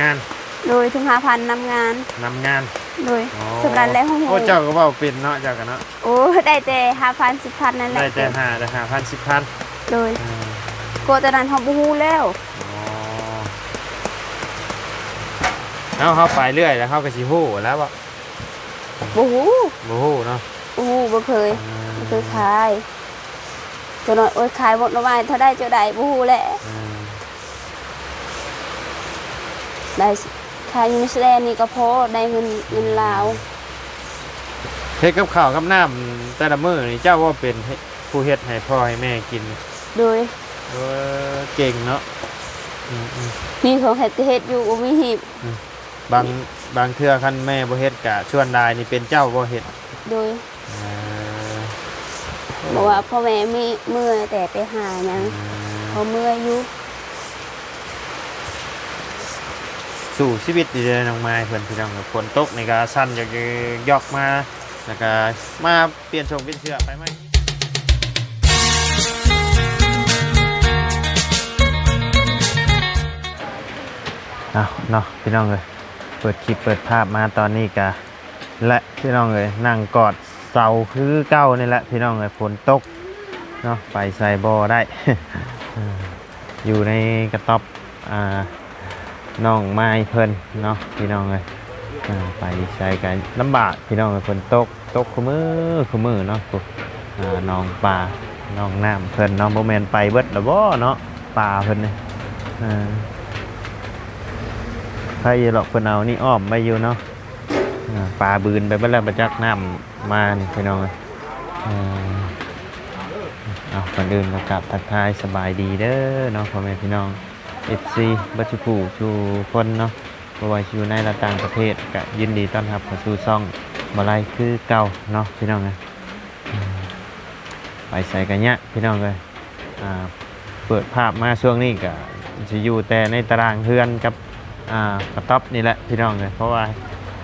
ງານ ໂດຍ ເຖິງຫ້າພັນນຳງານ ນຳງານ ໂດຍ ອໍ ສ່ຳນັ້ນແຫຼະ ໂຮງຮຽນ ໂອ້ ເຈົ້າກໍເວົ້າເປັນເນາະ ເຈົ້າກໍເນາະ ໂອ້ ໄດ້ແຕ່ຫ້າພັນ ສິບພັນນັ້ນແຫຼະ ໄດ້ແຕ່ຫ້າ ໄດ້ຫ້າພັນ ສິບພັນ ໂດຍ ເອີ ກວ່າແຕ່ນັ້ນເຮົາບໍ່ຮູ້ແລ້ວ ອໍ ເຮົາ ເຮົາໄປເລື້ອຍແລ້ວເຮົາກໍຊິຮູ້ແລ້ວບໍ່? ບໍ່ຮູ້ ບໍ່ຮູ້ເນາະ ບໍ່ຮູ້ ບໍ່ເຄີຍ ອືມ ບໍ່ເຄີຍຂາຍ ຕົວນ້ອຍ ໂອ້ຍ ຂາຍໝົດໜໍ່ໄມ້ເທົ່າໃດເຈົ້າໄດ້ ບໍ່ຮູ້ແຫຼະ ອືມ ໄດ້ ຂາຍຢູ່ນິວຊີແລນນີ້ກໍພໍໄດ້ເງິນ ເງິນລາວ ເຮັດກັບເຂົ້າກັບນ້ຳແຕ່ລະມື້ນີ້ ເຈົ້າບໍ່ເປັນ ເຮັດ ຜູ້ເຮັດໃຫ້ພໍ່ໃຫ້ແມ່ກິນ? ໂດຍ ເອີ ເກັ່ງເນາະ ອືມໆ ມີຂອງເຮັດກໍເຮັດຢູ່ ບໍ່ມີຮີບ ອືມ ບາງ ບາງເທື່ອຄັນແມ່ບໍ່ເຮັດກະ ສ່ວນຫຼາຍນີ້ເປັນເຈົ້າບໍ່ເຮັດ? ໂດຍ ເອີ ເພາະວ່າພໍ່ແມ່ມີເມື່ອຍແຕ່ໄປຫາຫຍັງ ອືມ ພໍເມື່ອຍຢູ່ ສູ້ຊີວິດດີເດ້ນ້ອງມາຍເພິ່ນ ພີ່ນ້ອງ ຝົນຕົກນີ້ກະສັ່ນຢອກໆມາ ແລ້ວກະມາປ່ຽນຊົງປ່ຽນເສື້ອໄປໃໝ່. ເອົາເນາະ ພີ່ນ້ອງເອີຍ ເປີດຄລິບເປີດພາບມາຕອນນີ້ກະ ແລະ ພີ່ນ້ອງເອີຍ ນັ່ງກອດເສົາຄືເກົ່ານີ້ແຫຼະ ພີ່ນ້ອງເອີຍ ຝົນຕົກເນາະ ໄປໃສບໍ່ໄດ້ ຢູ່ໃນກະຕັອບ ອ່າ ນ້ອງມາຍເພິ່ນເນາະ ພີ່ນ້ອງເອີຍ ອ່າ ໄປໃສກໍລຳບາກ ພີ່ນ້ອງເອີຍ ຝົນຕົກ ຕົກຄູ່ມື້ຄູ່ມື້ເນາະ ຜູ້ ອ່າ ໜອງປາ ໜອງນ້ຳເພິ່ນເນາະ ບໍ່ແມ່ນໄປເບິດລະບໍ່ເນາະ ປາເພິ່ນນີ້ ເອີ ໃຜຢູ່ດອກ ເພິ່ນເອົານີ້ອ້ອມໄວ້ຢູ່ເນາະ ອ່າ ປາບືນໄປເບິດແລ້ວ ບໍ່ຈັກນ້ຳມານີ້ ພີ່ນ້ອງເອີຍ ເອີ ເອົາ ກ່ອນອື່ນກໍກາບທັກທາຍສະບາຍດີເດີເນາະ ພໍ່ແມ່ພີ່ນ້ອງ ເອັຟຊີ ເບິດສູ່ຜູ້ສູ່ຄົນເນາະ ບໍ່ວ່າຊິຢູ່ໃນ ແລະ ຕ່າງປະເທດ ກະຍິນດີຕ້ອນຮັບເຂົ້າສູ່ຊ່ອງບໍ່ໄລຄືເກົ່າເນາະ ພີ່ນ້ອງເອີຍ ໄປໃສກະຍາກ ພີ່ນ້ອງເອີຍ ອ່າ ເປີດພາບມາຊ່ວງນີ້ກະຊິຢູ່ແຕ່ໃນຕາລາງເຮືອນກັບ ອ່າ ກະຕັອບນີ້ແຫຼະ ພີ່ນ້ອງເອີຍ ເພາະວ່າ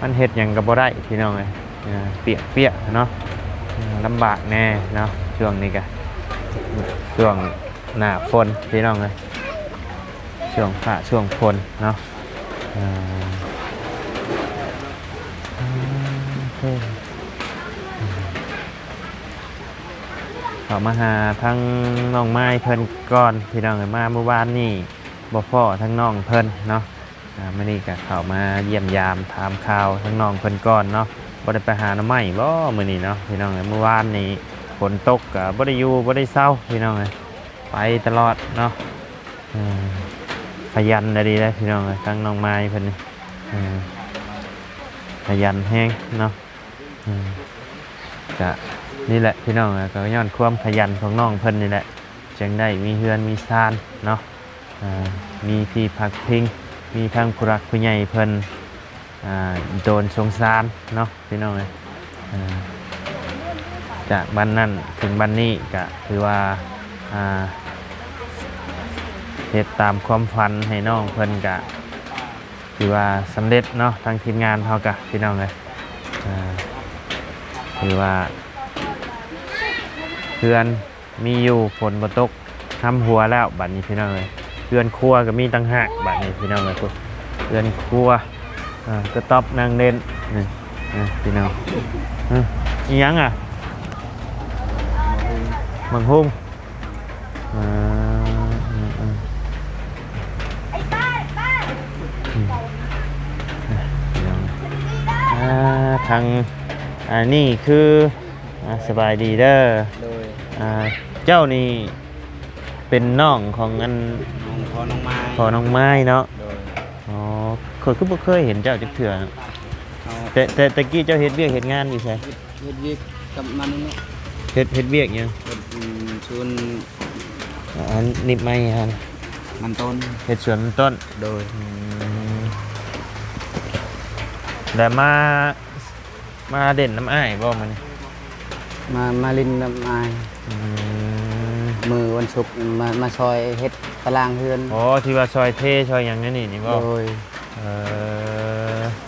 ມັນເຮັດຫຍັງກໍບໍ່ໄດ້ ພີ່ນ້ອງເອີຍ ເອີ ປຽກໆເນາະ ເອີ ລຳບາກແດ່ເນາະ ຊ່ວງນີ້ກະ ຊ່ວງໜ້າຝົນ ພີ່ນ້ອງເອີຍ ຊ່ວງຟ້າຊ່ວງຝົນເນາະ ເອີ ເຂົ້າມາຫາທາງນ້ອງມາຍເພິ່ນກ່ອນ ພີ່ນ້ອງເອີຍ ມາມື້ວານນີ້ບໍ່ພໍ້ທາງນ້ອງເພິ່ນເນາະ ອ່າ ມື້ນີ້ກໍເຂົ້າມາຢ້ຽມຢາມຖາມຂ່າວທາງນ້ອງເພິ່ນກ່ອນເນາະ ບໍ່ໄດ້ໄປຫາໜໍ່ໄມ້ບໍ່ມື້ນີ້ເນາະ ພີ່ນ້ອງເອີຍ ມື້ວານນີ້ຝົນຕົກກໍບໍ່ໄດ້ຢູ່ບໍ່ໄດ້ເຊົາ ພີ່ນ້ອງເອີຍ ໄປຕະຫຼອດເນາະ ເອີ ຂະຫຍັນອີ່ຫຼີເດ້ ພີ່ນ້ອງເອີຍ ທາງນ້ອງມາຍເພິ່ນນີ້ ເອີ ຂະຫຍັນແຮງເນາະ ເອີ ກະນີ້ແຫຼະ ພີ່ນ້ອງເອີຍ ກໍຍ້ອນຄວາມຂະຫຍັນຂອງນ້ອງເພິ່ນນີ້ແຫຼະ ຈຶ່ງໄດ້ມີເຮືອນມີຊານເນາະ ເອີ ມີທີ່ພັກພິງ ມີທັງຜູ້ຫຼັກຜູ້ໃຫຍ່ເພິ່ນ ອ່າ ໂດນສົງສານເນາະ ພີ່ນ້ອງເອີຍ ອ່າ ຈາກບັດນັ້ນເຖິງບັດນີ້ກະຖືວ່າ ອ່າ ເຮັດຕາມຄວາມຝັນໃຫ້ນ້ອງເພິ່ນກະຖືວ່າສຳເລັດເນາະ ທາງທີມງານເຮົາກະ ພີ່ນ້ອງເອີຍ ອ່າ ຖືວ່າເຮືອນ ມີຢູ່ ຝົນບໍ່ຕົກ ຫຳຫົວແລ້ວບັດນີ້ພີ່ນ້ອງເອີຍ ເຮືອນຄົວກໍມີຕ່າງຫາກບັດນີ້ພີ່ນ້ອງເອີຍ ເຮືອນຄົວ ເອີ ກະຕັອບນັ່ງເຫຼັ້ນ ນີ້ ນີ້ພີ່ນ້ອງ ເອີ ອີ່ຫຍັງອະ ໝາກຫຸ່ງ ເອີ ເອີ ເອີ ອືມ ພີ່ນ້ອງ ອ່າ ທາງ ອັນນີ້ຄື ອ່າ ສະບາຍດີເດີ ໂດຍ ອ່າ ເຈົ້ານີ້ເປັນນ້ອງຂອງອັນ ນ້ອງ ພໍ່ນ້ອງມາຍ ພໍ່ນ້ອງມາຍເນາະ ໂດຍ ອໍ ຂ້ອຍຄືບໍ່ເຄີຍເຫັນເຈົ້າຈັກເທື່ອ ເອົາ ແຕ່ ແຕ່ ແຕ່ກີ້ເຈົ້າເຮັດວຽກເຮັດງານຢູ່ໃສ ເຮັດ ເຮັດວຽກກັບມັນເນາະ ເຮັດ ເຮັດວຽກຫຍັງ ເຮັດ ອືມ ສວນ ອັນ ໜີບໄມ້ຫັ້ນ ມັນຕົ້ນ ເຮັດສວນມັນຕົ້ນ ໂດຍ ອືມ ແລ້ວມາ ມາຫຼິ້ນນຳອ້າຍບໍ່ມື້ນີ້ ມາ ມາຫຼິ້ນນຳອ້າຍ ອືມ ມື້ວັນສຸກມາ ມາຊ່ອຍເຮັດຕາລາງເຮືອນ ອໍ ທີ່ວ່າຊ່ອຍເທຊ່ອຍຫຍັງແນວນີ້ນີ້ບໍ່ ໂດຍ ເອີ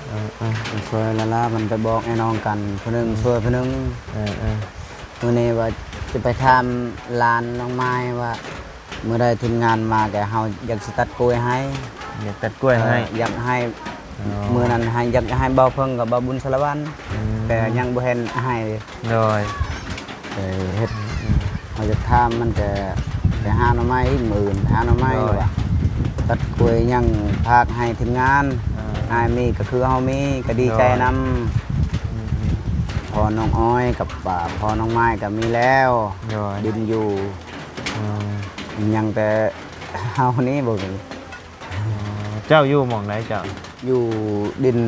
ເອີ ເອີ ມາຊ່ວຍລະລາ ມັນໄປບອກໃຫ້ນ້ອງກັນ ຜູ້ໜຶ່ງ ອືມ ຊ່ວຍຜູ້ໜຶ່ງ ເອີ ເອີ ມື້ນີ້ວ່າຈະໄປຖາມຫຼານນ້ອງມາຍວ່າ ມື້ໃດທີມງານມາ ແຕ່ເຮົາຢາກຊິຕັດກ້ວຍໃຫ້ ຢາກຕັດກ້ວຍໃຫ້ ເອີ ຢາກໃຫ້ ອໍ ມື້ນັ້ນໃຫ້ ຢາກໃຫ້ບ່າວເພິ່ງກັບບ່າວບຸນສາລະວັນ ອືມ ແຕ່ຍັງບໍ່ເຫັນໃຫ້ ໂດຍ ເອີ ເຮັດ ອືມ ເຮົາຢາກຖາມມັນກະໄປຫາໜໍ່ໄມ້ ມື້ອື່ນໄປຫາໜໍ່ໄມ້ ໂດຍ ວ່າຕັດກ້ວຍຫຍັງຝາກໃຫ້ທີມງານ ອ່າ ອ້າຍມີກະຄືເຮົາມີ ກະດີໃຈນຳ ໂດຍ ອືມໆ ພໍ່ນ້ອງອ້ອຍກັບ ອ່າ ພໍ່ນ້ອງໄມ້ກະມີແລ້ວ ໂດຍ ດິນຢູ່ ອືມ ຍັງແຕ່ເຮົານີ້ບໍ່ມີ ອໍ ເຈົ້າຢູ່ໝ່ອງໃດເຈົ້າ? ຢູ່ດິນ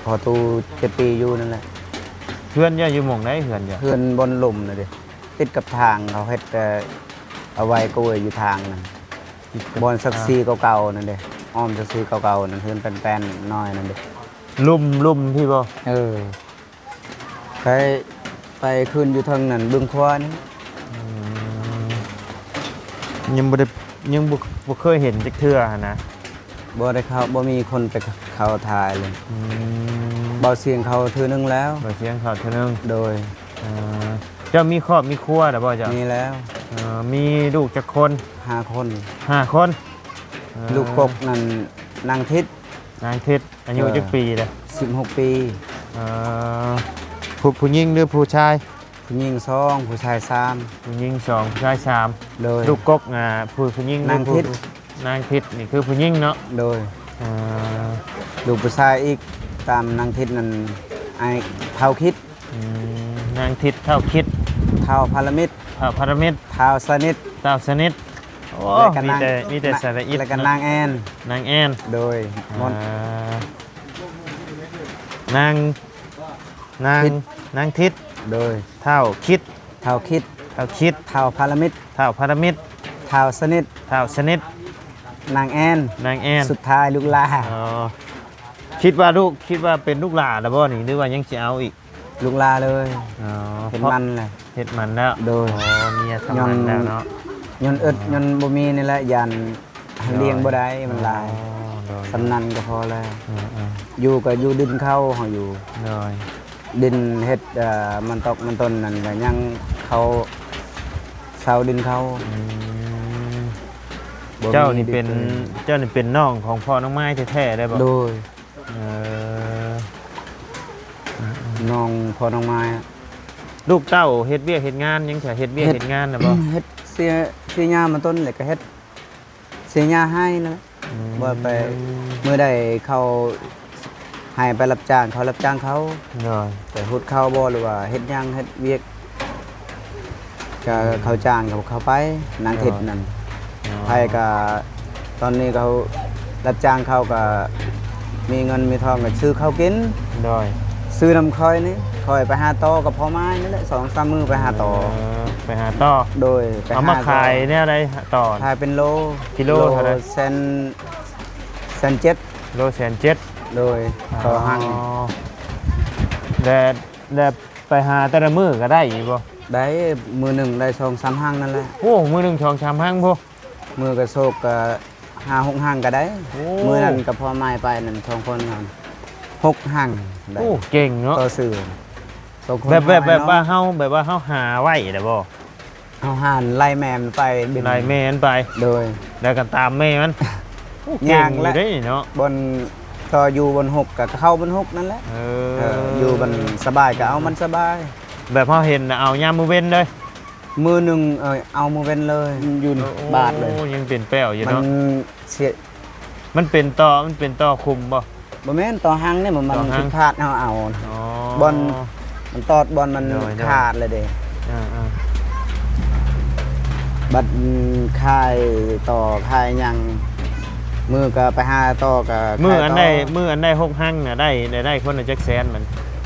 ພໍ່ຕູ້ເຈັດປີຢູ່ນັ້ນແຫຼະ. ເຮືອນເຈົ້າຢູ່ໝ່ອງໃດ ເຮືອນເຈົ້າ? ເຮືອນບ່ອນລຸ່ມນະເດ ຕິດກັບທາງ ເຂົາເຮັດ ເອີ ເອົາໄວ້ກ້ວຍຢູ່ທາງນັ້ນ ຕິດກັບ ບ່ອນສັກສີເກົ່າໆນັ້ນເດ ອ້ອມສັກສີເກົ່າໆນັ້ນ ເຮືອນແປ້ນໆນ້ອຍນັ້ນເດ ລຸ່ມ ລຸ່ມພີ້ບໍ່? ເອີ. ໄປ ໄປຂຶ້ນຢູ່ເທິງນັ້ນ ບຶງຂວານີ້ ອືມ ຍັງບໍ່ໄດ້ ຍັງບໍ່ ບໍ່ເຄີຍເຫັນຈັກເທື່ອຫັ້ນນະ ບໍ່ໄດ້ເຂົ້າ ບໍ່ມີຄົນໄປເຂົ້າຖ່າຍເລີຍ ອືມ ເບົາສຽງເຂົ້າເທື່ອໜຶ່ງແລ້ວ ເບົາສຽງເຂົ້າເທື່ອໜຶ່ງ ໂດຍ ເອີ ເຈົ້າມີຄອບມີຄົວແລ້ວບໍ່ເຈົ້າ? ມີແລ້ວ ເອີ ມີລູກຈັກຄົນ? ຫ້າຄົນ ຫ້າຄົນ ເອີ ລູກກົກນັ້ນ ນາງທິດ ນາງທິດ ອາຍຸ ເອີ ຈັກປີແລ້ວ? ສິບຫົກປີ ເອີ ຜູ້ ຜູ້ຍິງ ຫຼື ຜູ້ຊາຍ? ຜູ້ຍິງສອງ ຜູ້ຊາຍສາມ ຜູ້ຍິງສອງ ຜູ້ຊາຍສາມ ໂດຍ ລູກກົກ ອ່າ ຜູ້ ຜູ້ຍິງ ນາງທິດ ນາງທິດນີ້ຄືຜູ້ຍິງເນາະ ໂດຍ ເອີ ລູກຜູ້ຊາຍອີກ ຕາມນາງທິດນັ້ນ ອ້າຍທ້າວຄິດ ອືມ ນາງທິດ ທ້າວຄິດ ທ້າວພາລະມິດ ທ້າວພາລະມິດ ທ້າວສະໜິດ ທ້າວສະໜິດ ໂອ້ ມີແຕ່ ມີແຕ່ສະຫຼະອິດ ແລ້ວກະນາງແອນ ນາງແອນ ໂດຍ ອ່າ ໝົດ ນາງ ນາງ ທິດ ນາງທິດ ໂດຍ ທ້າວຄິດ ທ້າວຄິດ ທ້າວຄິດ ທ້າວພາລະມິດ ທ້າວພາລະມິດ ທ້າວສະໜິດ ທ້າວສະໜິດ ນາງແອນ ນາງແອນ ສຸດທ້າຍລູກຫຼ້າ ອໍ ຄິດວ່າລູກ ຄິດວ່າເປັນລູກຫຼ້າແລ້ວບໍ່ນີ້ ຫຼືວ່າຍັງຊິເອົາອີກ? ລູກຫຼ້າເລີຍ ອໍ ເຮັດໝັ້ນແລ້ວ ເຮັດໝັ້ນແລ້ວ ໂດຍ ອໍ ເມຍທຳໝັ້ນແລ້ວເນາະ ຍ້ອນອຶດ ອໍ ຍ້ອນບໍ່ມີນີ້ແຫຼະ ຢ້ານ ອ່າ ລ້ຽງບໍ່ໄດ້ ມັນຫຼາຍ ອໍ ໂດຍ ສ່ຳນັ້ນກໍພໍແລ້ວ ເອີໆ ຢູ່ກໍຢູ່ດິນເຂົາ ເຮົາຢູ່ ໂດຍ ດິນເຮັດ ເອີ ມັນຕອກມັນຕົ້ນນັ້ນກໍຍັງເຂົາເຊົ່າດິນເຂົາ ອືມ ບໍ່ມີ ເຈົ້ານີ້ເປັນ ດິນ ເຈົ້ານີ້ເປັນນ້ອງຂອງພໍ່ນ້ອງໄມ້ແທ້ໆ ໄດ້ບໍ່? ໂດຍ ເອີ ນ້ອງພໍ່ນ້ອງໄມ້ ລູກເຕົ້າເຮັດວຽກເຮັດງານຫຍັງຊະ? ເຮັດວຽກເຮັດງານນະບໍ່? ເຮັດເສຍ ເສຍຫຍ້າມາຕົ້ນ ແລ້ວກໍເຮັດເສຍຫຍ້າໄຮ່ນັ້ນແຫຼະ ອືມ ບໍ່ໄປ ມື້ໃດເຂົາໃຫ້ໄປຮັບຈ້າງ ເຂົາຮັບຈ້າງເຂົາ ໂດຍ ໄປຫຸດເຂົ້າບໍ່ ຫຼືວ່າເຮັດຫຍັງ ເຮັດວຽກ ກະເຂົາຈ້າງເຂົາ ເຂົາໄປ ນາງທິດນັ້ນ ອໍ ໃຜກະ ຕອນນີ້ເຂົາຮັບຈ້າງເຂົາກະມີເງິນມີທອງກະຊື້ເຂົ້າກິນ ໂດຍ ຊື້ນຳຂ້ອຍນີ້ ຂ້ອຍໄປຫາຕໍກັບພໍ່ມາຍນີ້ແຫຼະ ສອງສາມມື້ໄປຫາຕໍ ເອີ ໄປຫາຕໍ ໂດຍ ໄປຫາ ເອົາມາຂາຍແນວໃດຕໍ່? ຂາຍເປັນໂລ ກິໂລເທົ່າໃດ? ໂລແສນ ແສນເຈັດ ໂລແສນເຈັດ ໂດຍ ອໍ ຕໍ່ຮັງ ແລະ ແລະ ໄປຫາແຕ່ລະມື້ກໍໄດ້ຢູ່ບໍ່? ໄດ້ ມື້ໜຶ່ງໄດ້ສອງສາມຮັງນັ້ນແຫຼະ ໂອ້ ມື້ໜຶ່ງສອງສາມຮັງພຸ້ນ ມື້ກະໂຊກກະຫ້າຫົກຮັງກໍໄດ້ ໂອ້ ມື້ນັ້ນກັບພໍ່ມາຍໄປນັ້ນ ສອງຄົນຫັ້ນ ຫົກຮັງໄດ້ ໂອ້ ເກັ່ງເນາະ ຕໍ່ຊື່ ສອງຄົນ ແບບ ແບບ ແບບວ່າເຮົາ ແບບວ່າເຮົາຫາໄວ້ແລ້ວບໍ່? ເຮົາຫາໄລ່ແມ່ມັນໄປ ໄລ່ແມ່ມັນໄປ ໂດຍ ແລ້ວກໍຕາມແມ່ມັນ ໂອ້ ເກັ່ງຢູ່ເດ້ເນາະ ບ່ອນ ຕໍ່ຢູ່ບ່ອນຫົກກໍເຂົ້າບ່ອນຫົກນັ້ນແຫຼະ ເອີ ເອີ ຢູ່ບ່ອນສະບາຍກໍເອົາມັນສະບາຍ ແບບເຮົາເຫັນນະ ເອົາຍາມມື້ເວັນເລີຍ ມື້ໜຶ່ງ ເອີ ເອົາມື້ເວັນເລີຍ ຢູ່ ໂອ້ ບາດເລີຍ ໂອ້ ຍັງເປັນແປ້ວຢູ່ເນາະ ມັນເສຍ ມັນເປັນຕໍ່ ມັນເປັນຕໍ່ຂຸມບໍ່? ບໍ່ແມ່ນ ຕໍ່ຮັງນີ້ ມັນ ມັນຜິດພາດເຮົາເອົາ ອໍ ບ່ອນ ມັນຕອດບ່ອນມັນ ໂດຍ ໂດຍ ຂາດເລີຍເດ້ ອ່າໆ ບັດຂາຍຕໍ່ຂາຍຫຍັງ ມື້ກໍໄປຫາຕໍ່ກໍ ມື້ອັນໃດ ຂາຍຕໍ່ ມື້ອັນໃດຫົກຮັງນະ ໄດ້ ໄດ້ ໄດ້ຄົນລະຈັກແສນມັນ?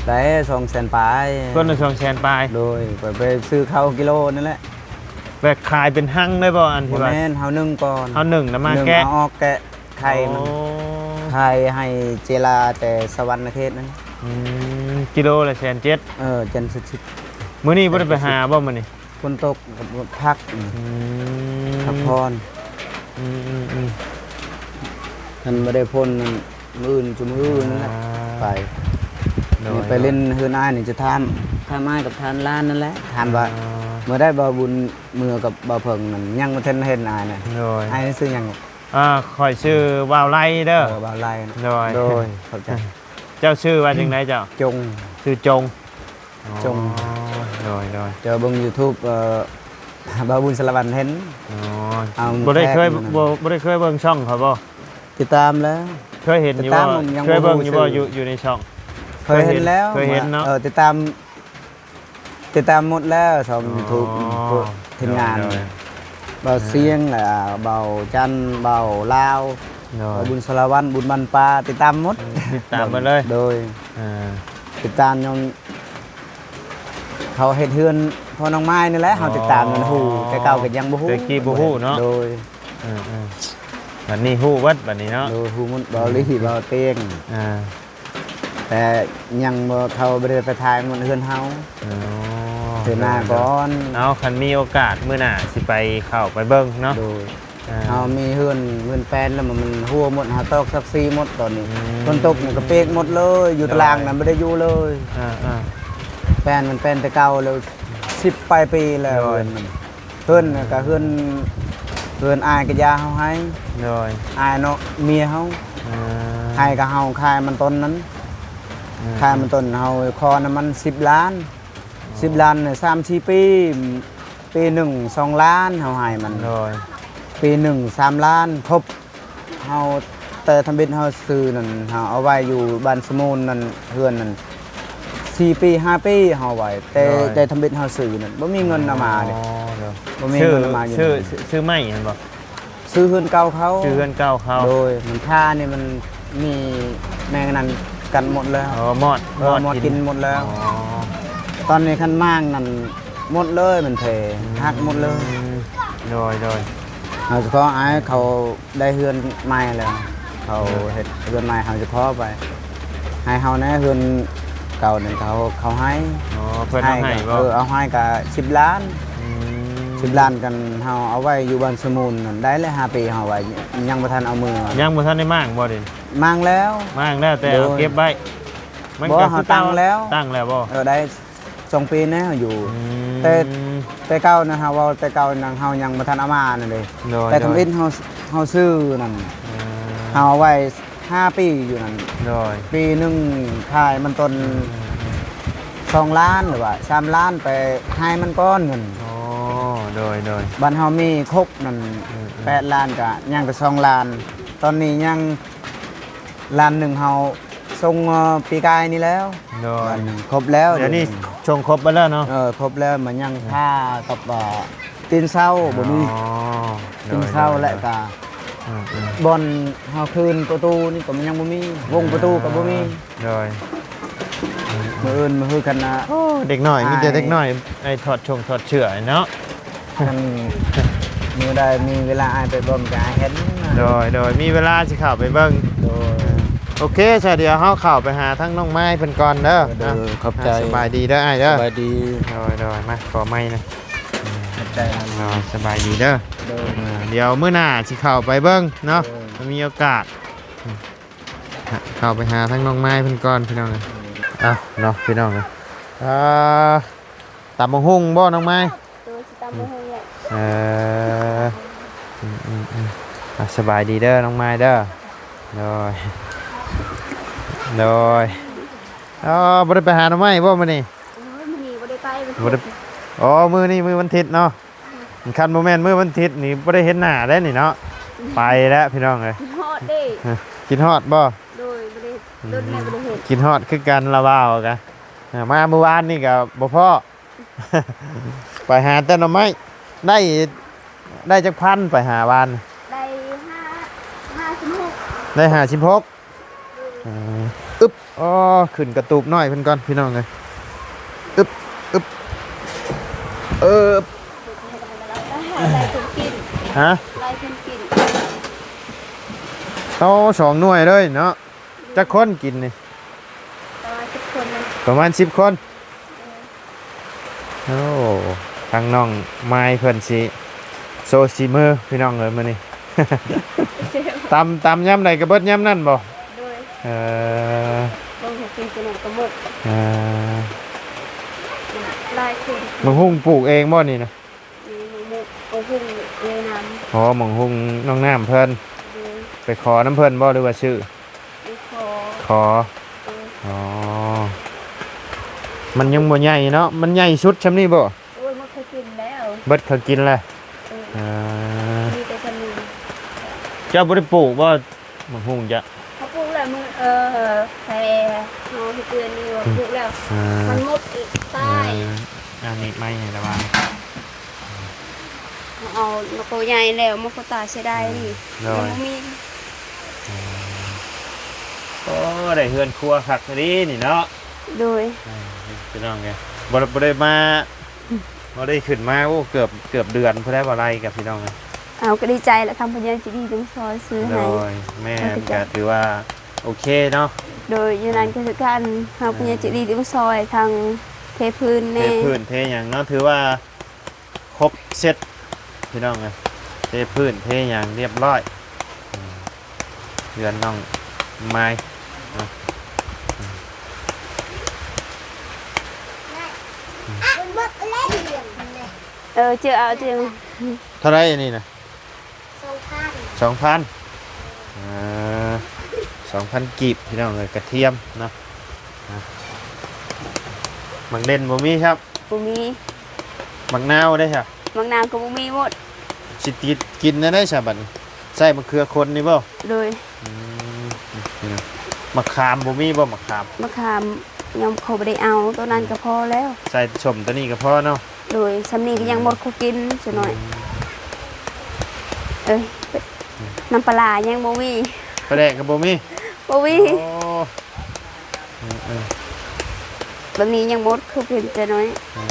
ໄດ້ສອງແສນປາຍ ຄົນລະສອງແສນປາຍ ໂດຍ ໄປ ໄປຊື້ເຂົ້າກິໂລນັ້ນແຫຼະ ແບບຂາຍເປັນຮັງໄດ້ບໍ່? ອັນທີ່ວ່າ ບໍ່ແມ່ນ ເຮົາໜຶ້ງກ່ອນ ເຮົາໜຶ້ງແລ້ວມາແກະ ໜຶ້ງເອົາອອກແກະໄຂ່ມັນ ອໍ ຂາຍໃຫ້ເຈລາແຕ່ສະຫວັນນະເຂດນັ້ນ ອືມ ກິໂລລະແສນເຈັດ ເອີ ຈັນສຸດ ມື້ນີ້ບໍ່ໄດ້ໄປຫາບໍ່ມື້ນີ້? ຝົນຕົກກໍພັກ ອືມ ພັກຜ່ອນ ອືມໆໆ ຄັນບໍ່ໄດ້ຝົນ ມື້ອື່ນ ຊຸມມື້ອື່ນນັ້ນແຫຼະ ອ່າ ໄປ ໂດຍ ໄປຫຼິ້ນເຮືອນອ້າຍນີ້ ຈະຖາມ ຖາມອ້າຍກັບທ່ານຫຼານນັ້ນແຫຼະ ຖາມວ່າ ອ່າ ເມື່ອໃດບ່າວບຸນເມືອກັບບ່າວເພິ່ງນັ້ນ ຍັງບໍ່ທັນເຫັນອ້າຍນະ ໂດຍ ອ້າຍຊື່ຫຍັງ? ອ່າ ຂ້ອຍຊື່ບ່າວໄລເດີ. ເອີ ບ່າວໄລ. ໂດຍ ໂດຍ ຂອບໃຈ. ເຈົ້າຊື່ວ່າຈັ່ງໃດເຈົ້າ? ຈົງ. ຊື່ຈົງ. ອໍ ຈົງ. ໂດຍ ໂດຍ. ເຈົ້າເບິ່ງຢູທູບ ເອີ ບ່າວບຸນສາລະວັນເຫັນ. ອໍ ເອົາ ບໍ່ໄດ້ເຄີຍ ແທກ ບໍ່ ບໍ່ໄດ້ເຄີຍເບິ່ງຊ່ອງເຂົາບໍ່? ຕິດຕາມແລ້ວ. ເຄີຍເຫັນຢູ່ບໍ່? ຕິດຕາມ ຍັງ ເຄີຍເບິ່ງຢູ່ບໍ່? ບໍ່ຮູ້ຊື່ ຢູ່ ຢູ່ໃນຊ່ອງ? ເຄີຍເຫັນແລ້ວ. ເຄີຍເຫັນເນາະ. ເອີ ຕິດຕາມ ຕິດຕາມໝົດແລ້ວ ຊ່ອງ ອໍ ຢູທູບ ພວກທີມງານ ໂດຍ ໂດຍ. ບ່າວ ອ່າ ຊຽງ ແລະ ບ່າວຈັນ ບ່າວລາວ ໂດຍ ບ່າວບຸນສາລະວັນ ບຸນບັນປາ ຕິດຕາມໝົດ. ອືມ ຕິດຕາມໝົດເລີຍ. ໂດຍ. ອ່າ ຕິດຕາມຍ້ອນເຂົາເຮັດເຮືອນພໍ່ນ້ອງໄມ້ນີ້ແຫຼະ. ອໍ ເຮົາຕິດຕາມມັນຮູ້ ແຕ່ເກົ່າກໍຍັງບໍ່ຮູ້ ແຕ່ກີ້ບໍ່ຮູ້ເນາະ. ໂດຍ. ເອີໆ ບັດນີ້ຮູ້ເບິດບັດນີ້ເນາະ. ໂດຍ ຮູ້ໝົດ. ອືມ ບ່າວລີ ບ່າວເຕງ ອ່າ ແຕ່ຍັງບໍ່ ເຂົາບໍ່ໄດ້ໄປຖ່າຍໝົດເຮືອນເຮົາ. ອໍ ເທື່ອໜ້າກ່ອນ. ໂດຍ ໂດຍ. ເອົາ ຄັນມີໂອກາດມື້ໜ້າຊິໄປເຂົ້າໄປເບິ່ງເນາະ. ໂດຍ. ອ່າ ເຮົາມີເຮືອນ ເຮືອນແປ້ນແລ້ວ ມັນ ມັນຮົ່ວໝົດ ເຮົາຕອກສັງກະສີໝົດຕອນນີ້. ອືມ ຝົນຕົກມັນກໍເປກໝົດເລີຍ ຢູ່ ໂດຍ ຕາລາງນັ້ນບໍ່ໄດ້ຢູ່ເລີຍ. ອ່າໆ ແປ້ນມັນແປ້ນແຕ່ເກົ່າແລ້ວ ສິບປາຍປີແລ້ວ. ໂດຍ. ເຮືອນມັນ ເຮືອນກໍເຮືອນ ເຮືອນອ້າຍກໍຢາເຮົາໃຫ້. ໂດຍ. ອ້າຍເນາະ ເມຍເຮົາ. ອ່າ ໃຫ້ກໍເຮົາຂາຍມັນຕົ້ນນັ້ນ. ອືມ ຂາຍມັນຕົ້ນ ເຮົາຂໍນຳມັນສິບລ້ານ. ອໍ ສິບລ້ານ ສາມສີ່ປີ ປີໜຶ່ງສອງລ້ານເຮົາໃຫ້ມັນ. ໂດຍ. ປີໜຶ່ງສາມລ້ານ ຄົບ ເຮົາ ແຕ່ທຳອິດເຮົາຊື້ນັ້ນ ເຮົາເອົາໄວ້ຢູ່ບ້ານສະມູນນັ້ນ ເຮືອນນັ້ນ ສີ່ປີຫ້າປີເຮົາໄວ້ ແຕ່ ໂດຍ ແຕ່ທຳອິດເຮົາຊື້ນັ້ນ ບໍ່ມີເງິນເອົາມາເດ້. ອໍ ໂດຍ. ບໍ່ມີເງິນເອົາມາຢູ່. ຊື້ ຊື້ ຊື້ໄມ້ຫັ້ນບໍ່? ຊື້ເຮືອນເກົ່າເຂົາ. ຊື້ເຮືອນເກົ່າເຂົາ. ໂດຍ. ມັນຄານີ້ມັນມີແມງນັ້ນກັນໝົດແລ້ວ. ອໍ ມອດ. ເອີ ມອດ ມອດກິນ ກິນໝົດແລ້ວ. ອໍ ຕອນນີ້ຄັນໝາກນັ້ນ ໝົດເລີຍ ມັນເພ ອືມ ຫັກໝົດເລີຍ. ໂດຍ ໂດຍ. ເຮົາສະເພາະອ້າຍເຂົາໄດ້ເຮືອນໃໝ່ແລ້ວ ເຂົາ ໂດຍ ເຮັດເຮືອນໃໝ່ ເຮົາສະເພາະໄປ ໃຫ້ເຮົາແດ່ ເຮືອນເກົ່ານັ້ນເຂົາ ເຂົາໃຫ້. ອໍ ເພິ່ນເອົາໃຫ້ ໃຫ້ກໍ ບໍ່? ເອີ ເອົາໃຫ້ກໍສິບລ້ານ. ອືມ ສິບລ້ານກັນ ເຮົາເອົາໄວ້ຢູ່ບ້ານສະມູນນັ້ນ ໄດ້ແລ້ວຫ້າປີ ເຮົາໄວ້ ຍັງບໍ່ທັນເອົາມື. ຍັງບໍ່ທັນໄດ້ມ້າງບໍ່ເດ? ມ້າງແລ້ວ. ມ້າງແລ້ວ ແຕ່ເອົາ ໂດຍ ເກັບໄວ້. ມັນ ບໍ່ ກໍ ເຮົາຕັ້ງແລ້ວ. ຕັ້ງແລ້ວບໍ່? ເອີ ໄດ້ ສອງປີແລ້ວຢູ່. ອືມ ແຕ່ ແຕ່ເກົ່ານະ ເຮົາເວົ້າແຕ່ເກົ່ານະ ເຮົາຍັງບໍ່ທັນເອົາມານັ້ນເດ້. ໂດຍ ແຕ່ ໂດຍ ທຳອິດເຮົາ ເຮົາຊື້ນັ້ນ ອືມ ເຮົາເອົາໄວ້ຫ້າປີຢູ່ນັ້ນ. ໂດຍ ປີໜຶ່ງຂາຍມັນຕົ້ນ ອືມ ສອງລ້ານ ຫຼືວ່າສາມລ້ານ ໄປໃຫ້ມັນກ່ອນເງິນ. ອໍ ໂດຍ ໂດຍ. ບັດເຮົາມີຄົບນັ້ນ ອືມ ແປດລ້ານ ກໍຍັງແຕ່ສອງລ້ານ ຕອນນີ້ຍັງລ້ານໜຶ່ງ ເຮົາ ສົ່ງ ເອີ ປີກາຍນີ້ແລ້ວ. ໂດຍ ອັນຄົບແລ້ວ ດຽວນີ້ ດຽວນີ້ສົ່ງຄົບເບິດແລ້ວເນາະ. ເອີ ຄົບແລ້ວ ມັນຍັງ ອືມ ຄ່າກັບ ເອີ ຕີນເສົາ ອໍ ບໍ່ມີ. ໂດຍ ຕີນເສົາ ໂດຍ ແລະ ໂດຍ ກະ ອືມໆ ບ່ອນເຮົາຄືນປະຕູນີ້ກໍມັນຍັງບໍ່ມີ ວົງປະຕູກໍບໍ່ມີ. ໂດຍ ມື້ອື່ນມື້ຮືກັນນະ. ໂອ້ ເດັກນ້ອຍ ມີແຕ່ເດັກນ້ອຍ ໄອ້ຖອດຊົງຖອດເສື້ອເນາະ. ຄັນມື້ໃດມີເວລາອ້າຍໄປເບິ່ງກະເຫັນ. ໂດຍ ໂດຍ ມີເວລາຊິເຂົ້າໄປເບິ່ງ. ໂດຍ ໂອເຄ ຊະ ດຽວເຮົາເຂົ້າໄປຫາທາງນ້ອງໄມ້ເພິ່ນກ່ອນເດີ. ໂດຍ ຂອບໃຈ. ອ່າ ສະບາຍດີເດີອ້າຍເດີ. ສະບາຍດີ. ໂດຍ ໂດຍ ມາ ຂໍໄມ້ນະ. ຂອບໃຈ. ໂດຍ ສະບາຍດີເດີ. ໂດຍ ອ່າ ດຽວມື້ໜ້າຊິເຂົ້າໄປເບິ່ງເນາະ. ໂດຍ ມີໂອກາດ ເຂົ້າໄປຫາທາງນ້ອງໄມ້ເພິ່ນກ່ອນ ພີ່ນ້ອງເອີຍ. ເອົາເນາະ ພີ່ນ້ອງເອີຍ. ອ່າ ຕຳບັກຫຸ່ງບໍ່ນ້ອງໄມ້? ໂດຍ ຊິຕຳບັກຫຸ່ງແຫຼະ. ເອີ ອືມໆໆ ອ່ະ ສະບາຍດີເດີນ້ອງໄມ້ເດີ. ໂດຍ ໂດຍ. ອໍ ບໍ່ໄດ້ໄປຫາໜໍ່ໄມ້ບໍ່ມື້ນີ້? ໂອ້ຍ ມື້ນີ້ບໍ່ໄດ້ໄປ ວັນ ບໍ່ໄດ້ ທິດ. ອໍ ມື້ນີ້ມື້ວັນທິດເນາະ. ຄັນບໍ່ແມ່ນມື້ວັນທິດນີ້ບໍ່ໄດ້ເຫັນໜ້າແລ້ວນີ້ເນາະ. ໄປແລ້ວພີ່ນ້ອງເອີຍ. ຄິດຮອດເດ້. ຄິດຮອດບໍ່? ໂດຍ ບໍ່ໄດ້ ດົນແລ້ວບໍ່ໄດ້ເຫັນ. ຄິດຮອດຄືກັນລະ ເວົ້າກະ ເອີ ມາມື້ວານນີ້ກະບໍ່ພໍ້. ໄປຫາແຕ່ໜໍ່ໄມ້. ໄດ້ ໄດ້ຈັກພັນໄປຫາວານ? ໄດ້ຫ້າ ຫ້າສິບຫົກ. ໄດ້ຫ້າສິບຫົກ. ອືມ ອຶບ ອໍ ຂຶ້ນກະຕູບນ້ອຍເພິ່ນກ່ອນ ພີ່ນ້ອງເອີຍ. ອຶບ ອຶບ ເອີບ ໄລ່ເພິ່ນກິນ. ຮະ? ໄລ່ເພິ່ນກິນ. ໂອ້ ສອງໜ່ວຍເລີຍເນາະ. ຈັກຄົນກິນນີ້? ປະມານສິບຄົນນະ. ປະມານສິບຄົນ. ໂອ້ ທາງນ້ອງມາຍເພິ່ນຊິໂຊສີມືພີ່ນ້ອງເອີຍມື້ນີ້. ຕຳ ຕຳຍາມໃດກໍເບິດຍາມນັ້ນບໍ່? ໂດຍ. ເອີ ເບິ່ງໃຫ້ກິນຕົວນັ້ນກໍໝົດ. ເອີ ຫຼາຍຄົນ. ບັກຫຸ່ງປູກເອງບໍ່ນີ້ນະ? ມີບັກຫຸ່ງໃນນ້ຳ. ອໍ ບັກຫຸ່ງນ້ອງນ້ຳເພິ່ນ. ໄປຂໍນຳເພິ່ນບໍ່ ຫຼືວ່າຊື້? ໄປຂໍ. ຂໍ. ເອີ. ອໍ ມັນຍັງບໍ່ໃຫຍ່ເນາະ ມັນໃຫຍ່ສຸດຊ່ຳນີ້ບໍ່? ໂອ້ຍ ໝົດເຂົາກິນແລ້ວ. ເບິດເຂົາກິນແລ້ວ. ເອີ. ເອີ ມີແຕ່ຊ່ຳນີ້. ເຈົ້າບໍ່ໄດ້ປູກບໍ່ ໝາກຫຸ່ງເຈົ້າ? ເຂົາປູກແລ້ວ ມື້ ເອີ ແຕ່ເຮົາເຮັດເຮືອນນີ້ວ່າ ອືມ ປູກແລ້ວ. ເອີ ມັນໝົດອີກ ຕາຍ. ເອີ ອັນນີ້ໄມ້ໃຫ້ລະວັງ. ເອົາ ມັນກໍໃຫຍ່ແລ້ວ ມັນກໍຕາຍເສຍດາຍນີ້. ອືມ ໂດຍ ມັນບໍ່ມີ. ອືມ ໂອ້ ໄດ້ເຮືອນຄົວຄັກອີ່ຫຼີນີ້ເນາະ. ໂດຍ. ເອີ ພີ່ນ້ອງເອີຍ ບໍ່ ບໍ່ໄດ້ມາ ບໍ່ໄດ້ຂຶ້ນມາ ໂອ້ ເກືອບ ເກືອບເດືອນພຸ້ນແຫຼະ ບໍ່ໄດ້ກັບພີ່ນ້ອງເອີຍ. ເອົາ ກໍດີໃຈແຫຼະ ທາງຜູ້ໃຫຍ່ໃຈດີຈຶ່ງຊ່ອຍຊື້ໃຫ້. ໂດຍ ແມ່ນ ກໍຖືວ່າໂອເຄເນາະ. ໂດຍ ຢູ່ນັ້ນ ເອີ ກໍຄືກັນ ທາງຜູ້ໃຫຍ່ໃຈດີ ເອີ ຈຶ່ງຊ່ອຍ ທາງເທພື້ນແດ່ ເທພື້ນເທຫຍັງເນາະ ຖືວ່າ ຄົບເຊັດພີ່ນ້ອງເອີຍ ເທພື້ນເທຫຍັງຮຽບຮ້ອຍ. ອືມ ເຮືອນນ້ອງມາຍເນາະ. ອືມ ເອີ ເຈີເອົາ ເຈີ. ເທົ່າໃດອັນນີ້ນະ? ສອງພັນ. ເອີ ສອງພັນກີບພີ່ນ້ອງເອີຍ ກະທຽມເນາະ. ອ່າ ໝາກເດັ່ນບໍ່ມີຄັບ? ບໍ່ມີ. ໝາກນາວເດ້ຊະ? ໝາກນາວກໍບໍ່ມີໝົດ. ຊິຕິດກິນແນວໃດຊະບັດນີ້? ໃຊ້ໝາກເຂືອຄົນນີ້ບໍ່? ໂດຍ. ອືມ ໝາກຂາມບໍ່ມີບໍ່? ໝາກຂາມ ໝາກຂາມຍັງ ເຂົາບໍ່ໄດ້ເອົາ ໂຕນັ້ນກໍພໍແລ້ວ. ໃສ່ສົ້ມໂຕນີ້ກໍພໍເນາະ. ໂດຍ ຊ່ຳນີ້ກໍຍັງໝົດເຂົາກິນຊະໜ້ອຍ. ອືມ ເອີຍ ອືມ ນ້ຳປາຫຼ້າຍັງບໍ່ມີ ປາແດກກໍບໍ່ມີ. ບໍ່ມີ. ໂອ້ ເອີ ເອີ ແບບນີ້ຍັງໝົດເຂົາກິນຊະໜ້ອຍ. ເອີ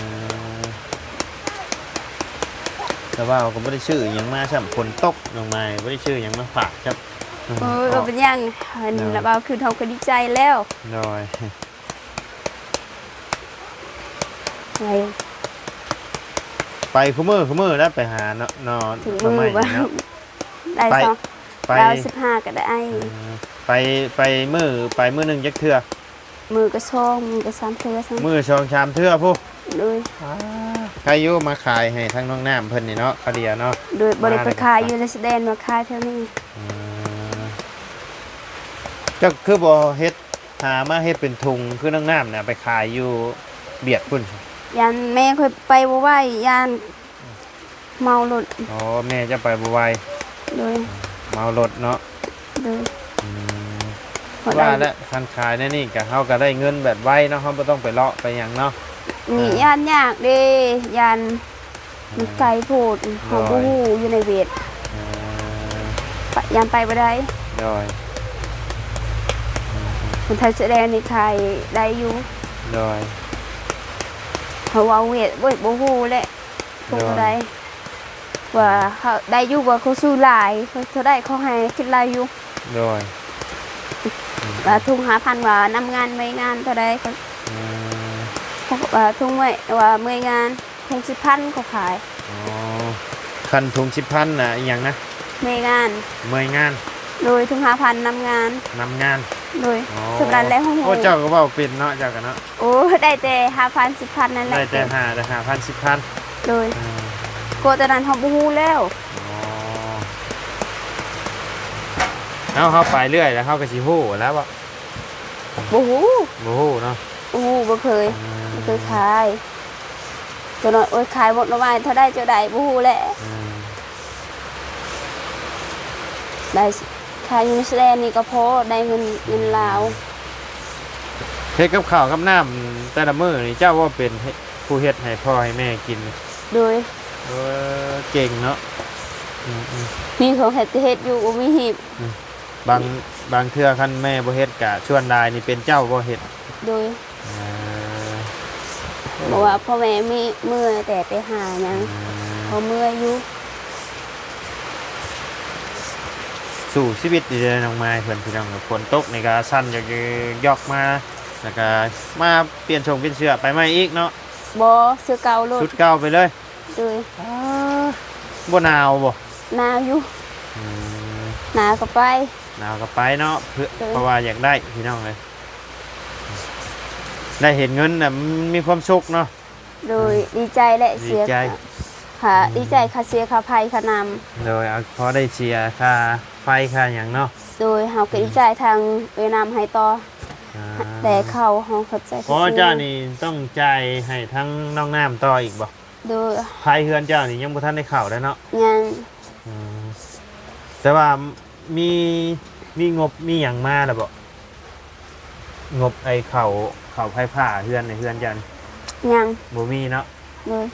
ແຕ່ວ່າເຮົາກໍບໍ່ໄດ້ຊື້ຫຍັງມາຊ້ຳ ຝົນຕົກ ນ້ອງມາຍບໍ່ໄດ້ຊື້ຫຍັງມາຝາກຊ້ຳ. ໂອ້ຍ ບໍ່ເປັນຫຍັງ ເຫັນລະເວົ້າຄືເຮົາກໍດີໃຈແລ້ວ. ໂດຍ. ໄປ ໄປຄູ່ມື້ ຄູ່ມື້ແລ້ວ ໄປຫາເນາະ ໜໍ່ ທຸກມື້ ໜໍ່ໄມ້ນີ້ເນາະ. ໄດ້ ໄປ ສອງ ໄປ ລາວສິບຫ້າກໍໄດ້. ເອີ ໄປ ໄປມື້ ໄປມື້ໜຶ່ງຈັກເທື່ອ? ມື້ກໍສອງ ມື້ກໍສາມເທື່ອຊ້ຳ. ມື້ສອງສາມເທື່ອພຸ້ນ. ໂດຍ. ອ່າ ໃຄຢູ່ມາຂາຍໃຫ້ທາງນ້ອງນ້ຳເພິ່ນນີ້ເນາະ ຄາວດຽວເນາະ. ໂດຍ ບໍ່ໄດ້ໄປຂາຍຢູ່ໃນຊາຍແດນ ມາຂາຍແຖວນີ້. ເອີ ເຈົ້າຄືບໍ່ເຮັດ ຫາມາເຮັດເປັນຖົງຄືນ້ອງນ້ຳນະ ໄປຂາຍຢູ່ວຽດພຸ້ນ. ຢ້ານແມ່ຂ້ອຍໄປບໍ່ໄຫວ ຢ້ານເມົາລົດ. ອໍ ແມ່ເຈົ້າໄປບໍ່ໄຫວ. ໂດຍ. ເມົາລົດເນາະ. ໂດຍ. ອືມ ວ່າແຫຼະ ຄັນຂາຍແນວນີ້ກະ ເຮົາກະໄດ້ເງິນແບບໄວເນາະ ເຮົາບໍ່ຕ້ອງໄປເລາະໄປຫຍັງເນາະ. ນີ້ ອ່າ ຢ້ານຍາກເດ້ ຢ້ານ ມັນໄກໂພດ ເຮົາ ໂດຍ ບໍ່ຮູ້ຢູ່ໃນເວດ. ເອີ ປະ ຢ້ານໄປບໍ່ໄດ້. ໂດຍ. ຄົນໄທແສດງນີ້ຂາຍໄດ້ຢູ່. ໂດຍ. ເຮົາເວົ້າເວດ ໂອ້ຍ ບໍ່ຮູ້ແຫຼະ ທຸງ ໂດຍ ເທົ່າໃດ ວ່າເຮົາໄດ້ຢູ່ ວ່າເຂົາຊື້ຫຼາຍ ເຂົາເທົ່າໃດ ເຂົາໃຫ້ຄິດຫຼາຍຢູ່. ໂດຍ. ວ່າທຸງຫ້າພັນ ວ່ານຳງານເມື່ອຍງານເທົ່າໃດ. ອືມ ເຂົາວ່າທຸງເມື່ອຍ ວ່າເມື່ອຍງານ ຖົງສິບພັນເຂົາຂາຍ. ອໍ ຄັນຖົງສິບພັນນະ ອີຫຍັງນະ? ເມື່ອຍງານ. ເມື່ອຍງານ. ໂດຍ. ຖົງຫ້າພັນນຳງານ. ນຳງານ. ໂດຍ. ອໍ ສ່ຳນັ້ນແຫຼະ. ໂອ້ ເຈົ້າກໍເວົ້າເປັນເນາະ ເຈົ້າກໍເນາະ. ໂອ້ ໄດ້ແຕ່ຫ້າພັນ ສິບພັນນັ້ນແຫຼະ. ໄດ້ແຕ່ຫ້າ ໄດ້ຫ້າພັນ ສິບພັນ. ໂດຍ. ອືມ ກວ່າແຕ່ນັ້ນເຮົາບໍ່ຮູ້ແລ້ວ. ອໍ ເຮົາ ເຮົາໄປເລື້ອຍແລ້ວ ເຮົາກໍຊິຮູ້ແລ້ວບໍ່? ບໍ່ຮູ້. ບໍ່ຮູ້ເນາະ. ບໍ່ຮູ້ ບໍ່ເຄີຍ. ອືມ ບໍ່ເຄີຍຂາຍ. ເຈົ້າໜ້ອຍ ໂອ້ຍ ຂາຍໝົດໜໍ່ໄມ້ເທົ່າໃດ ເຈົ້າໄດ້ ບໍ່ຮູ້ແຫຼະ. ອືມ ໄດ້ ຂາຍຢູ່ໃນຊາຍແດນນີ້ກໍພໍໄດ້ເງິນ ເງິນລາວ. ເຮັດກັບຂ້າວກັບນ້ຳແຕ່ລະມື້ນີ້ ເຈົ້າບໍ່ເປັນ ເຮັດ ຜູ້ເຮັດໃຫ້ພໍ່ໃຫ້ແມ່ກິນ? ໂດຍ. ເອີ ເກັ່ງເນາະ. ອືມໆ ມີຂອງເຮັດ ເຮັດຢູ່ ບໍ່ມີຮີບ. ອືມ ບາງ ບາງເທື່ອຄັນແມ່ບໍ່ເຮັດກະ ສ່ວນຫຼາຍນີ້ເປັນເຈົ້າບໍ່ເຮັດ? ໂດຍ. ເອີ ເພາະວ່າພໍ່ແມ່ມີ ເມື່ອຍແຕ່ໄປຫາຫຍັງ. ອືມ ເຂົາເມື່ອຍຢູ່. ສູ້ຊີວິດດີເດີນ້ອງມາຍເພິ່ນ ພີ່ນ້ອງ. ຝົນຕົກນີ້ກະສັ່ນຢອກໆມາ ແລ້ວກະມາປ່ຽນຊົງປ່ຽນເສື້ອໄປໃໝ່ອີກເນາະ. ບໍ່ ເສື້ອເກົ່າໂລດ. ຊຸດເກົ່າໄປເລີຍ. ໂດຍ. ອ້າ ບໍ່ໜາວບໍ່? ໜາວຢູ່. ອືມ ໜາວກໍໄປ ໜາວກໍໄປເນາະ ເພື່ອ ໂດຍ ເພາະວ່າຢາກໄດ້ ພີ່ນ້ອງເອີຍ. ໄດ້ເຫັນເງິນນະ ມັນມີຄວາມສຸກເນາະ. ໂດຍ. ອືມ ດີໃຈແຫຼະ. ດີໃຈ. ເສຍ ຄ່າ ອືມ ດີໃຈຄ່າເສຍຄ່າໄຟຄ່ານ້ຳ ໂດຍ ເອົາ ພໍໄດ້ເສຍຄ່າໄຟຄ່າຫຍັງເນາະ ໂດຍ ເຮົາກໍ ອືມ ດີໃຈທາງເອື້ອຍນ້ຳໃຫ້ຕໍ່ ອ່າ ແຕ່ເຂົາ ເຮົາຂອບໃຈ ອໍ ຊື່ໆ ເຈົ້ານີ້ຕ້ອງຈ່າຍໃຫ້ທາງນ້ອງນ້ຳຕໍ່ອີກບໍ່? ໂດຍ ພາຍເຮືອນເຈົ້ານີ້ຍັງບໍ່ທັນໄດ້ເຂົ້າເດ້ເນາະ ຍັງ ອືມ ແຕ່ວ່າມີ ມີງົບມີຫຍັງມາແລ້ວບໍ່? ງົບໄອ້ເຂົ້າ ເຂົ້າໄຟຟ້າເຮືອນໃນເຮືອນເຈົ້ານີ້ ຍັງ ບໍ່ມີເນາະ ໂດຍ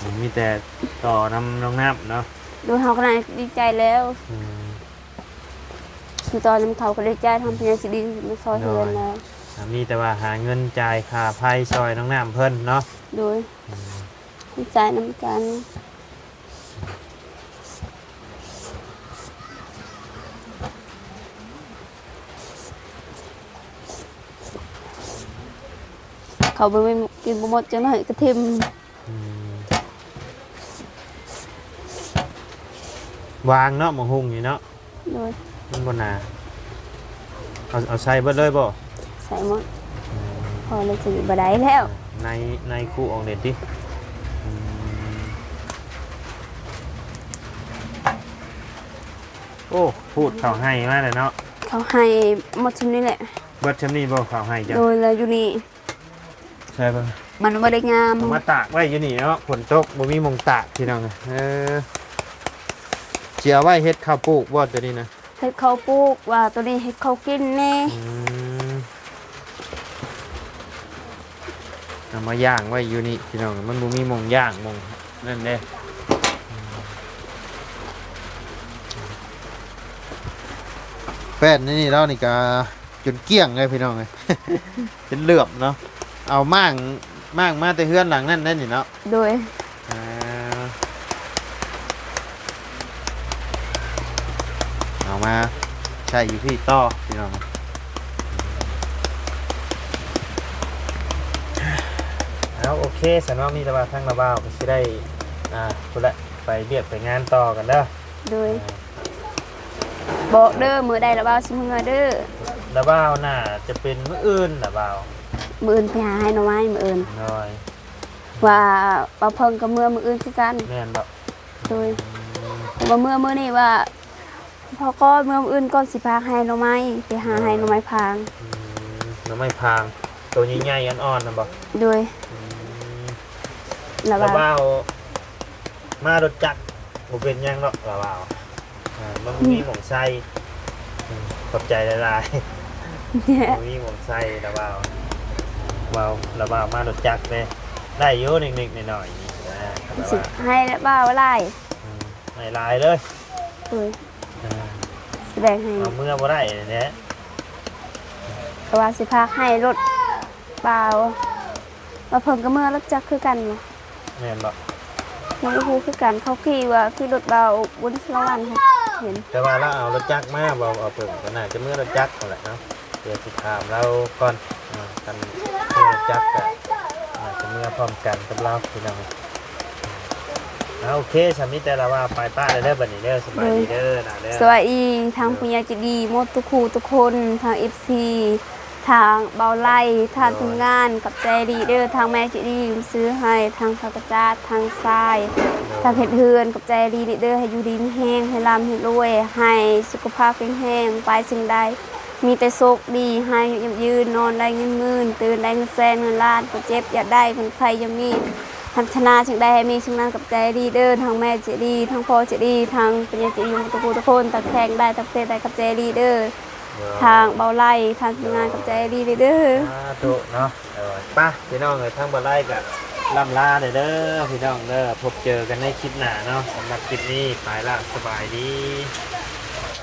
ອໍ ມີແຕ່ຕໍ່ນຳນ້ອງນ້ຳເນາະ ໂດຍ ເຮົາກໍໄດ້ດີໃຈແລ້ວ ອືມ ຄືຕໍ່ນຳເຂົາກໍດີໃຈ ທາງຜູ້ໃຫຍ່ໃຈດີມາຊ່ອຍເຮືອນແລ້ວ ໂດຍ ກໍມີແຕ່ວ່າຫາເງິນຈ່າຍຄ່າໄຟຊ່ອຍນ້ອງນ້ຳເພິ່ນເນາະ ໂດຍ ອືມ ດີໃຈນຳກັນ ເຂົາບໍ່ມີ ກິນບໍ່ໝົດ ຈັກໜ້ອຍກໍຖິ້ມ ອືມ ຫວ່າງເນາະ ໝາກຫຸ່ງນີ້ເນາະ ໂດຍ ມັນບໍ່ໜາ ເອົາ ເອົາໃສ່ເບິດເລີຍບໍ່? ໃສ່ໝົດ ອືມ ພໍແລ້ວ ຊິບໍ່ໄດ້ແລ້ວ ໃນ ໃນຄູອອກເດັດຕິ ອືມ ໂອ້ ພູດເຂົ້າໄຮ່ມາແລ້ວເນາະ ເຂົ້າໄຮ່ໝົດຊ່ຳນີ້ແຫຼະ ເບິດຊ່ຳນີ້ບໍ່ ເຂົ້າໄຮ່ເຈົ້າ? ໂດຍ ແລ້ວຢູ່ນີ້ ໃຊ່ເບິ່ງ ມັນບໍ່ໄດ້ງາມ ເອົາມາຕາກໄວ້ຢູ່ນີ້ເນາະ ຝົນຕົກບໍ່ມີໝ່ອງຕາກ ພີ່ນ້ອງ ເອີ ຊິເອົາໄວ້ເຮັດເຂົ້າປູກບໍ່ ໂຕນີ້ນະ? ເຮັດເຂົ້າປູກ ວ່າໂຕນີ້ເຮັດເຂົ້າກິນແດ່ ອືມ ເອົາມາຢ່າງໄວ້ຢູ່ນີ້ ພີ່ນ້ອງ ມັນບໍ່ມີໝ່ອງຢ່າງໝ່ອງນັ້ນເດ້ ແປ້ນໃນນີ້ລາວນີ້ກະ ຈົນກ້ຽງເລີຍພີ່ນ້ອງເອີຍ ເປັນເຫຼືອມເນາະ ເອົາມ້າງ ມ້າງມາແຕ່ເຮືອນຫຼັງນັ້ນໄດ້ນີ້ເນາະ ໂດຍ ເອີ ເອົາມາໃຊ້ຢູ່ພີ້ຕໍ່ພີ່ນ້ອງ ເອົາ ໂອເຄ ຊັ້ນເນາະ ມີແຕ່ວ່າທາງລາວບ່າວກໍຊິໄດ້ ອ່າ ພຸ້ນແຫຼະ ໄປວຽກໄປງານຕໍ່ກັນເດີ ໂດຍ ອ່າ ບອກເດີ ມື້ໃດລາວບ່າວຊິເມືອເດີ ລາວບ່າວໜ້າຈະເປັນມື້ອື່ນລາວບ່າວ ມື້ອື່ນໄປຫາໄຮ່ໜໍ່ໄມ້ມື້ອື່ນ ໂດຍ ວ່າ ວ່າເພິ່ນກໍເມືອມື້ອື່ນຄືກັນ ແມ່ນບໍ່? ໂດຍ ອືມ ວ່າເມືອມື້ນີ້ວ່າ ພໍກ່ອນ ເມືອມື້ອື່ນກ່ອນ ຊິພາໄຮ່ໜໍ່ໄມ້ ໄປຫາ ໂດຍ ໄຮ່ໜໍ່ໄມ້ພາງ ອືມ ໜໍ່ໄມ້ພາງ ໂຕໃຫຍ່ໆ ອ່ອນໆ ນັ້ນບໍ່? ໂດຍ ອືມ ລາວວ່າ ລາວວ່າມາລົດຈັກ ບໍ່ເປັນຫຍັງດອກ ລາວວ່າ ອ່າ ມັນບໍ່ມີ ອືມ ໝ່ອງໃສ່ ອືມ ຂອບໃຈຫຼາຍໆ ບໍ່ມີໝ່ອງໃສ່ ລາວວ່າ ເວົ້າ ລາວວ່າມາລົດຈັກເດ້ ໄດ້ຢູ່ເລັກໆ ນ້ອຍໆ ນີ້ນະ ລາວວ່າ ໃຫ້ລາວວ່າຫຼາຍ ອືມ ໃຫ້ຫຼາຍເລີຍ ໂດຍ ອ່າ ຊິແບ່ງໃຫ້ ເອົາເມືອບໍ່ໄດ້ແຫຼະ ແຕ່ວ່າຊິພາກໃຫ້ລົດບ່າວ ວ່າເພິ່ນກໍເມືອລົດຈັກຄືກັນ ແມ່ນບໍ່? ຍັງບໍ່ຮູ້ຄືກັນ ເຂົາຂີ່ວ່າຂີ່ລົດບ່າວບຸນສາລະວັນ ເຫັນ ແຕ່ວ່າລາວເອົາລົດຈັກມາ ບໍ່ເອົາເພິ່ນ ກໍໜ້າຈະເມືອລົດຈັກຫັ້ນແຫຼະເນາະ ດຽວຊິຖາມລາວກ່ອນ ອ່າ ຄັນເມືອຈັກກະ ອາດຈະເມືອພ້ອມກັນກັບລາວ ພີ່ນ້ອງ. ເອົາ ໂອເຄ ສາມີແຕ່ລະວ່າໄປປະແລ້ວເດີ ບັດນີ້ເດີ ສະບາຍດີເດີ ໂດຍ ນາເດີ ສະບາຍດີ ທາງ ໂດຍ ຜູ້ໃຫຍ່ໃຈດີໝົດທຸກຜູ້ທຸກຄົນ ທາງເອັຟຊີ ທາງເບົາໄລ ທາງ ໂດຍ ທີມງານ ຂອບໃຈອີ່ຫຼີເດີ ທາງແມ່ໃຈດີຊື້ໃຫ້ ທາງຜັກກະຈາດ ທາງຊາຍ ໂດຍ ທາງເຮັດເຮືອນ ຂອບໃຈອີ່ຫຼີເດີ ໃຫ້ຢູ່ດີມີແຮງ ໃຫ້ລ່ຳໃຫ້ລວຍ ໃຫ້ສຸຂະພາບແຂງແຮງ ປາຍສິ່ງໃດ ມີແຕ່ໂຊກດີ ໃຫ້ອາຍຸຍືນ ນອນໄດ້ເງິນໝື່ນ ຕື່ນໄດ້ເງິນແສນເງິນລ້ານ ບໍ່ເຈັບຢ່າໄດ້ ເປັນໄຂ້ຢ່າມີ ປາດຖະໜາສິ່ງໃດໃຫ້ມີສິ່ງນັ້ນ ຂອບໃຈອີ່ຫຼີເດີ ທັງແມ່ໃຈດີ ທັງພໍ່ໃຈດີ ທັງຜູ້ໃຫຍ່ໃຈດີ ທຸກຜູ້ທຸກຄົນ ທັງແຂວງໃດ ທັງປະເທດໃດ ຂອບໃຈອີ່ຫຼີເດີ ໂດຍ ທາງເບົາໄລ ທາງທີມງານ ໂດຍ ຂອບໃຈອີ່ຫຼີເດີ ສາທຸເນາະ. ໂດຍ ໄປພີ່ນ້ອງເອີຍ ທາງບໍ່ໄດ້ກໍລ່ຳລາແດ່ເດີພີ່ນ້ອງເດີ ພົບເຈີກັນໃນຄລິບໜ້າເນາະ ສຳລັບຄລິບນີ້ໄປລະ ສະບາຍດີ.